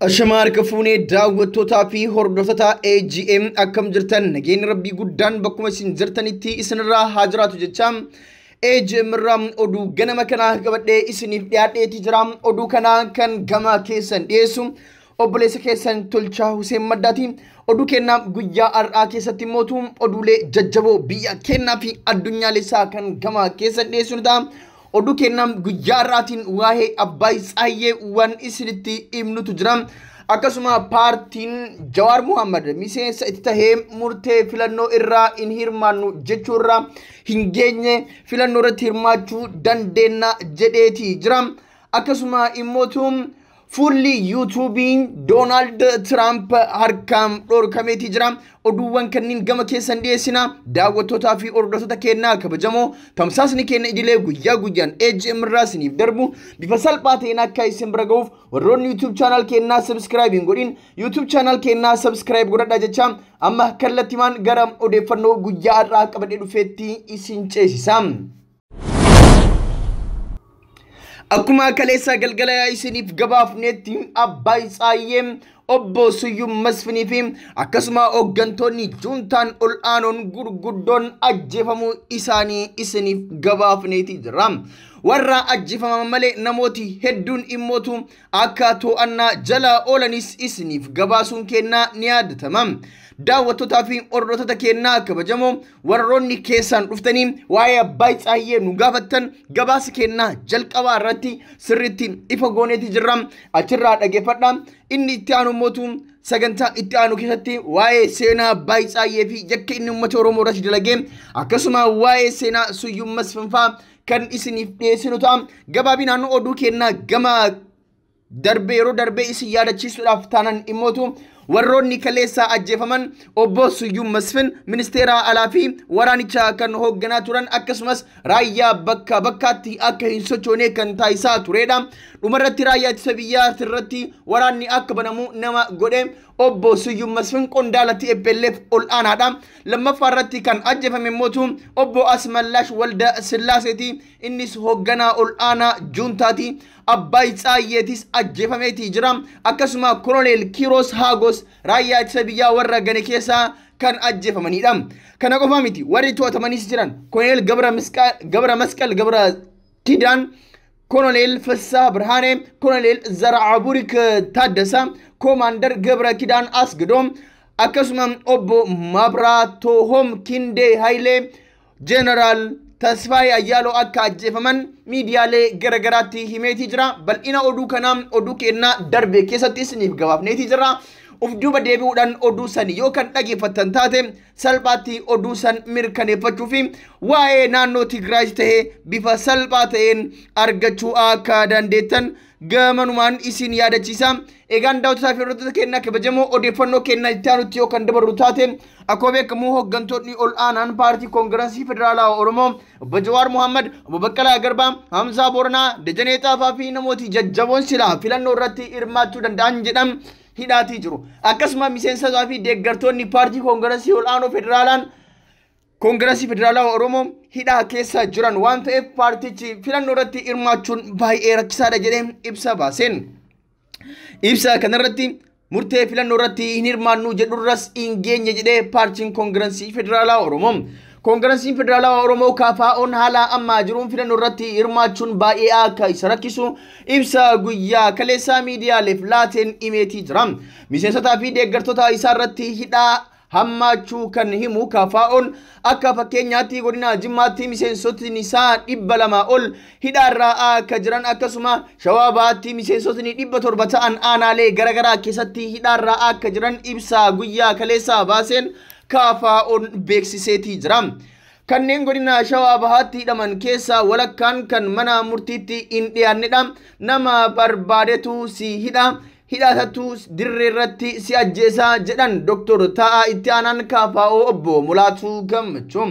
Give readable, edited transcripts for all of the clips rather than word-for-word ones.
Ashamaa harka fuunee daawwattootaa fi hordoftoota AGM akkam jirtan nageenyi rabbii guddaan bakkuma isin jirtanitti isinirraa haa jiraatu jecha AGM irraa oduu ganama kanaa qabadhee isiniif dhiyaadheeti jira. Oduu kanaa kan gama keessan dhiyeessu obboleessa keessan Tolchaa Huseen Maddaati. Oduu kennaa guyyaa har'aa keessatti mootu oduulee jajjaboo biyya kennaa fi addunyaalessaa kan gama keessan dhiyeessu ni ta'a. Oduu kennaa guyyaa har'aatiin waa'ee Abbaay Tsaayyee waan isinitti himnutu jira. Akkasuma paartiin Jawaar Muhammad miseensa itti tahee murtee filannoo irraa hin hirmaannu jechuurraa hin geenye filannoo irratti hirmaachuu dandeenya jedheeti jira. Akkasuma immootu fuulli yuutuubii Doonaald Tiraamp harkaan dhorkameeti jira. Oduuwwan kanneen gama keessan dhiyeessina. Daawwattootaa fi hordoftoota kennaa kabajamoo tamsaasni keenya idilee guyyaa guyyaan AGM irraa isiniif darbu bifa salphaa ta'een akka isin bira ga'uuf warroonni YouTube channel kennaa subscribe hin godhin YouTube channel kennaa subscribe godhadhaa jecha amma kallattimaan gara odeeffannoo guyyaa har'aa qabadhee dhufeetti isin ceesisa. Akkuma kaleessa galgala isiniif gabaafnetti Abbaay Tsaayyee obbo Suyyum Masfinii fi akkasuma hooggantoonni juuntaan ol aanoon gurguddoon ajjeefamuu isaanii isiniif gabaafneeti jira. Warra ajjeefaman malee namooti hedduun immootu akka to'annaa jala oolanis isiniif gabaasuun kennaa ni yaadatama. Daawwattootaa fi hordoftoota kennaa kabajamoo warroonni keessaan dhuftanii waa'ee Abbaay Tsaayyee nu gaafattan gabaasa kennaa jalqabaa irratti sirriitti ifa gooneeti jirra. Achirraa dhageeffadha. Inni itti aanu mootu sagantaa itti aanu keessatti waa'ee seenaa Abbaay Tsaayyee fi yakka inni uummata Oromoo irratti dalagee akkasuma waa'ee seenaa Suyyum Masfinfaa kan isiniif dhiyeessinu ta'a. Gabaabinaan oduu kennaa gama darbee yeroo darbee isin yaadachiisuudhaaf taanan immootu warroonni kaleessaa ajjeefaman obbo Suyyum Masfin ministeera alaa fi waraanicha kan hoogganaa turan akkasumas raayyaa bakka bakkaatti akka hin sochoone kan taasisaa turedha. Dhumarratti raayyaa ittisa biyyaa irratti waraanni akka banamu nama godhe obbo Suyyum Masfin qondaala TPLF ol aanaadha. Lammaffaa irratti kan ajjeefame mootu obbo Asmallaash Walda Sillaaseeti. Innis hoogganaa ol aanaa juuntaati. Abbaay Tsaayyeetis ajjeefameeti jira. Akkasuma Koloneel Kiiroos Haagos raayyaa ittisa biyyaa warra gane keessaa kan ajjeefamanidha. Kana qofa miti warri to'atamanis jiran Koloneel Gabra Masqal Gabra Kidaan, Koloneel Fassaa Birhaanee, Koloneel Zaraaburik Taaddasa, Koomaandar Gabra Kidaan Asgadoom, akkasuma obbo Mabraatohom Kindee Hayilee, Jeenaraal Tasfaayee Ayyaaloo akka ajjeefaman miidiyaalee garagaraatti himeetii jira. Bal'ina oduu kanaa oduu kennaa darbe keessatti isiniif gabaafneetii jira. Uf duuba deebi'uudhaan oduu san yoo kan dhageeffattan taate salphaatti oduu san mirkaneeffachuu fi waa'ee naannoo Tigraay ta'ee bifa salphaa ta'een argachuu akka dandeettan gamanumaan isin yaadachiisa. Egaan daawwattoota fi hordoftoota kennaa kabajamoo odeeffannoo kennaa itti aanutti yoo kan dabarru taate akkuma beekamu hooggantoonni ol aanaan paartii koongirensii federaalaa Oromoo obbo Jawaar Muhammad, obbo Baqqalaa Garbaa, Hamzaa Booranaa, Dajanee Xaafaa fi namooti jajjaboon silaa filannoo irratti hirmaachuu danda'an jedhan hidhaatii jiru. Akkasuma miseensotaa fi deeggartoonni paartii koongirensii ol aanoo federaalaan koongirensii federaalaa Oromoo hidhaa keessa jiran waan ta'eef paartichi filannoo irratti hirmaachuun baay'ee rakkisaadha jedhee ibsa baaseen. Ibsa kanarratti murtee filannoo irratti hin hirmaannu jedhurras hin geenye jedhee paartiin koongirensii federaalaa Oromoo. Koongirensiin federaalaa Oromoo KFO'n haala ammaa jiruun filannoo irratti hirmaachuun baay'ee akka isa rakkisu ibsa guyyaa kaleessaa miidiyaaleef laateen himeetii jira. Miseensotaa fi deeggartoota isaa irratti hidhaa hammaachuu kan himu KFO'n akka fakkeenyaatti godina Jimmaatti miseensotni isaa 200 ol hidhaarraa akka jiran akkasuma Shawaa Bahaatti miseensotni 700 ta'an aanaalee garaagaraa keessatti hidhaarraa akka jiran ibsa guyyaa kaleessaa baaseen KFO'n beeksiseetii jira. Kanneen godina Shawaa Bahaatti hidhaman keessaa walakkaan kan mana murtiitti hin dhiyaannedha. Nama barbaadetu si hidha. Hidhatatu dirree irratti si ajjeesaa jedhan Dr. Taa'aa Itti Aanaan KFO obbo Mulaatuu Gammachuu.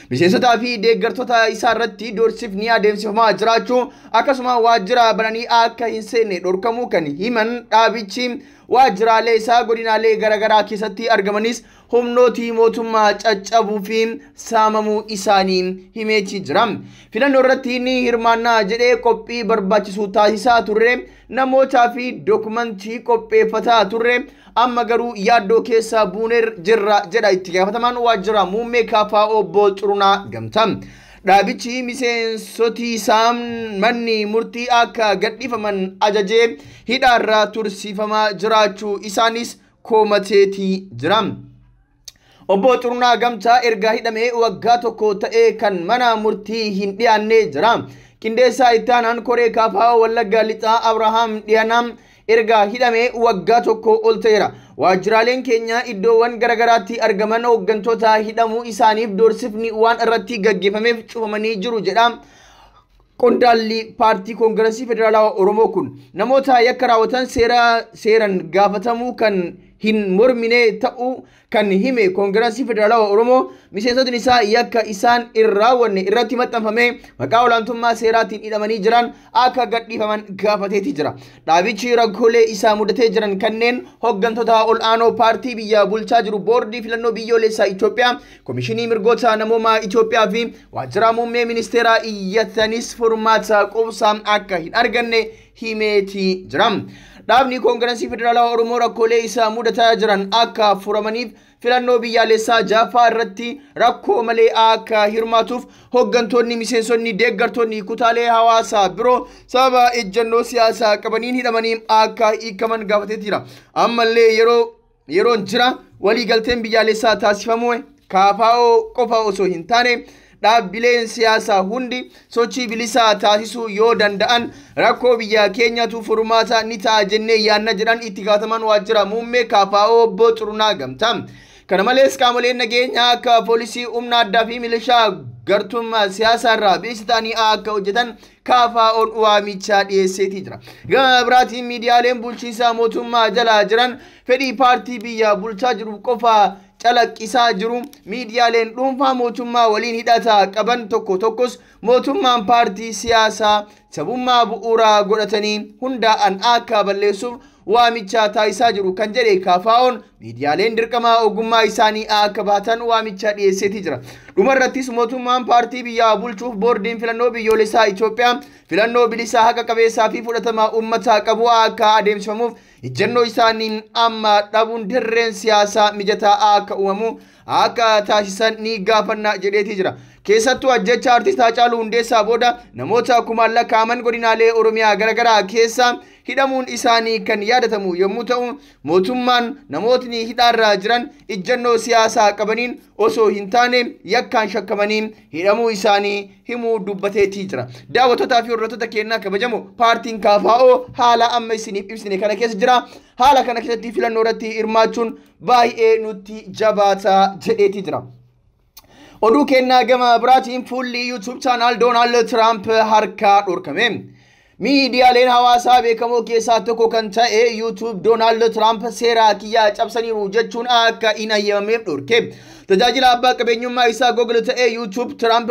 Miseensotaa fi deeggartoota isaa irratti doorsifni adeemsifamaa jiraachuu akkasuma waajjira bananii akka hin seenne dhorkamuu kan himan dhaabichi Waajjiraalee isaa godinaalee garaagaraa keessatti argamanis humnootii mootummaa caccabuu fi saamamuu isaanii himeetii jira. Filannoo irratti ni hirmaannaa jedhee qophii barbaachisu taasisaa turre, namootaa fi dookumentii qopheeffataa turre, amma garuu yaaddoo keessa buunee jirra jedha itti gaafatamaan waajjira muummee KFO obbo Xurunaa Gamtaa. Dhaabichi miseensotii isaa manni murtii akka gadhiifaman ajajee hidhaarraa tursiifamaa jiraachuu isaanis komateetii jira. Obbo Xurunaa Gamtaa erga hidhamee waggaa tokko ta'ee kan mana murtii hin dhiyaanne jira. Qindeessaa itti aanaan koree KFO Wallagga Lixaa Abrahaam Dhiyaanaa erga hidhamee waggaa tokko ol ta'eera. Waajjiraaleen keenya iddoowwan garaagaraatti argaman hooggantoota hidhamuu isaaniif doorsifni waan irratti gaggeeffameef cufamanii jiru jedha. Qondaalli paartii Koongireesii Federaalawaa Oromoo kun namoota yakka raawwatan seeraan gaafatamuu kan hin mormine ta'uu kan hime Koongireesii Federaalawaa Oromoo miseensotni isaa yakka isaan hin raawwanne irratti maxxanfamee maqaa olaantummaa seeraatiin hidhamanii jiran akka gadhiifaman gaafateeti jira. Dhaabichi rakkoolee isaa mudatee jiran kanneen hooggantoota ol'aanoo paartii biyya bulchaa jiru boordii filannoo biyyoolessaa Itoophiyaa, Komishinii mirgoota namoomaa Itoophiyaa fi waajjira muummee ministeeraa iyyatanis furmaata quubsaa akka hin arganne himeetii jira. Dhaabni Koongireesii Federaalawaa Oromoo rakkoolee isaa mudataa jiran akka furamaniif filannoo biyyaalessaa jaaffaa irratti rakkoo malee akka hirmaatuuf hooggantoonni, miseensonni, deeggartoonni kutaalee hawaasaa biroo sababa ejjennoo siyaasaa qabaniin hidhamanii akka hiikaman gaafatee jira. Ammallee yeroon jira waliigalteen biyyaalessaa taasifamu KFO qofa osoo hin taane dhaabbileen siyaasaa hundi sochii bilisaa taasisuu yoo danda'an rakkoo biyya keenyatu furmaata ni ta'a jennee yaanna jedhan itti gaafatamaan waajjira muummee KFO obbo Xurunaa Gamtaa. Kana malees qaamoleen nageenyaa akka poolisii, humna addaa fi milishaa gartummaa siyaasaa irraa bilisa ta'anii akka hojjetan KFO'n waamicha dhiyeesseetii jira. Gama biraatiin miidiyaaleen bulchiinsa mootummaa jala jiran fedhii paartii biyya bulchaa jiru qofa calaqqisaa jiru. Miidiyaaleen dhuunfaa mootummaa waliin hidhata qaban tokko tokkos mootummaan paartii siyaasaa sabummaa bu'uuraa godhatanii hundaa'an akka balleessuuf waamicha taasisaa jiru kan jedhe KFO'n miidiyaaleen dirqama ogummaa isaanii akka baatan waamicha dhiyeesseetii jira. Dhumarrattis mootummaan paartii biyyaa bulchuuf boordiin filannoo biyyoolessaa Itoophiyaa filannoo bilisaa haqa qabeessaa fi fudhatama uummataa qabu akka adeemsifamuuf ejjennoo isaaniin amma dhabuun dirreen siyaasaa mijataa akka uumamu akka taasisan ni gaafanna jedheetii jira. Keessattuu ajjecha artist Haacaaluu Hundeessaa booda namoota kumaan lakkaa'aman godinaalee Oromiyaa garaagaraa keessa hidhamuun isaanii kan yaadatamu yommuu ta'u, mootummaan namootni hidhaarra jiran ejjennoo siyaasaa qabaniin osoo hin taane yakkaan shakkamanii hidhamuu isaanii himuu dubbateetii jira. Daawwattootaa fi hordoftoota keenyaa kabajamoo, paartiin KFO haala amma isiniif ibsine kana keessa jira. Haala kana keessatti filannoo irratti hirmaachuun baay'ee nutti jabaataa jedheetii jira. Oduu kennaa gama biraatiin fuulli YouTube channel Doonaald Tiraamp harkaa dhorkame. Miidiyaaleen hawaasaa beekamoo keessaa tokko kan ta'e YouTube Doonaald Tiraamp seera kiyyaa cabsaniiru jechuun akka hin ayyamameef dhorke. Tajaajila abbaa qabeenyummaa isaa Google ta'e YouTube Tiraamp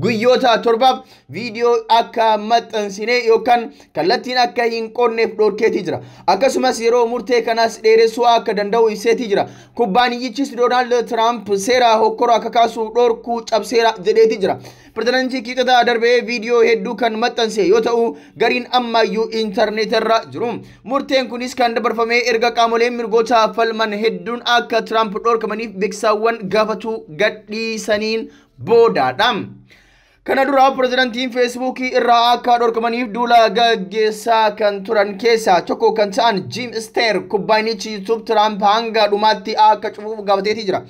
guyyoota 7 viidiyoo akka maxxansine yookaan kallattiin akka hin qoonneef dhorkeetii jira. Akkasumas yeroo murtee kanas dheeressuu akka danda'u ibseetii jira. Kubbaaniyyichis Doonaald Tiraamp seera hokkora akka kaasu dhorkuu cabseera jedheetii jira. Pirezidaantii Kiixataa darbee viidiyoo hedduu kan maxxanse yoo ta'u gariin ammayyuu intarneetarra jiru. Murteen kunis kan dabarfame erga qaamoleen mirgoota falman hedduun akka Tiraamp dhorkamaniif beeksisawwan gaafatu gadhiisaniin boodaadha. Kana dura pirezidaantiin Feesbuukii irraa akka dhorkamaniif duula gaggeessaa kan turan keessaa tokko kan ta'an Jim Steer kubbaanichi YouTube Tiraamp hanga dhumaatti akka cufuuf gaafateetii jira.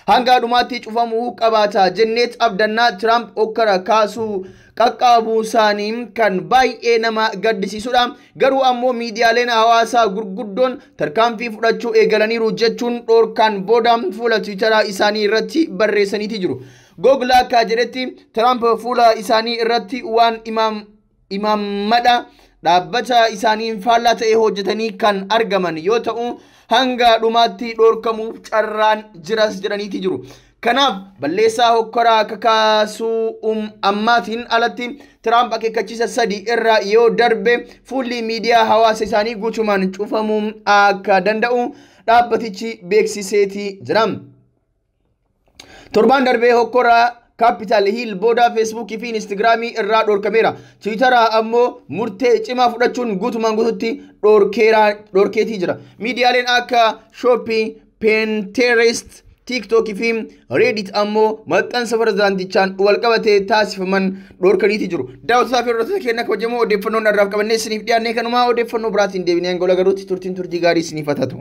Hanga dhumaatti cufamuu qabaata jenneet abdannaa Tiraamp okkara kaasuu qaqqabuu isaanii kan baay'ee nama gaddisiisudha. Garuu ammoo miidiyaaleen hawaasaa gurguddoon tarkaanfii fudhachuu eegalaniiru jechuun dhorkaan booda fuula Tiwiitaraa isaanii irratti barreessaniiti jiru. Google akka jedhetti Tiraamp fuula isaanii irratti waan imaammadha dhaabbata isaaniin faallaa ta'e hojjetanii kan argaman yoo ta'u hanga dhumaatti dhorkamuuf carraan jiras jedhaniiti jiru. Kanaaf balleessaa hokkoraa kakaasuu ammaatiin alatti Tiraamp akeekkachiisa 3 irra yoo darbe fuulli miidiyaa hawaasa isaanii guutumaan cufamuu akka danda'u dhaabbatichi beeksiseeti jira. Torbaan darbee hokkoraa Kaapitaal Hiil booda Feesbuukii fi Inistigraamii irraa dhorkameera. Tiwiitaraa ammoo murtee cimaa fudhachuun guutumaan guututti dhorkeetii jira. Miidiyaaleen akka Shooppii, Pinterest, TikTok fi Reddit ammoo maxxansa pirezidaantichaan walqabatee taasifaman dhorkaniiti jiru. Daawwattoota fi hordoftoota keenya kabajamoo, odeeffannoon irraaf qabannee isiniif dhiyaannee kanumaa. Odeeffannoo biraatiin deebinee hanga garuutti turtiin turtii gaarii isiniif haa taatu.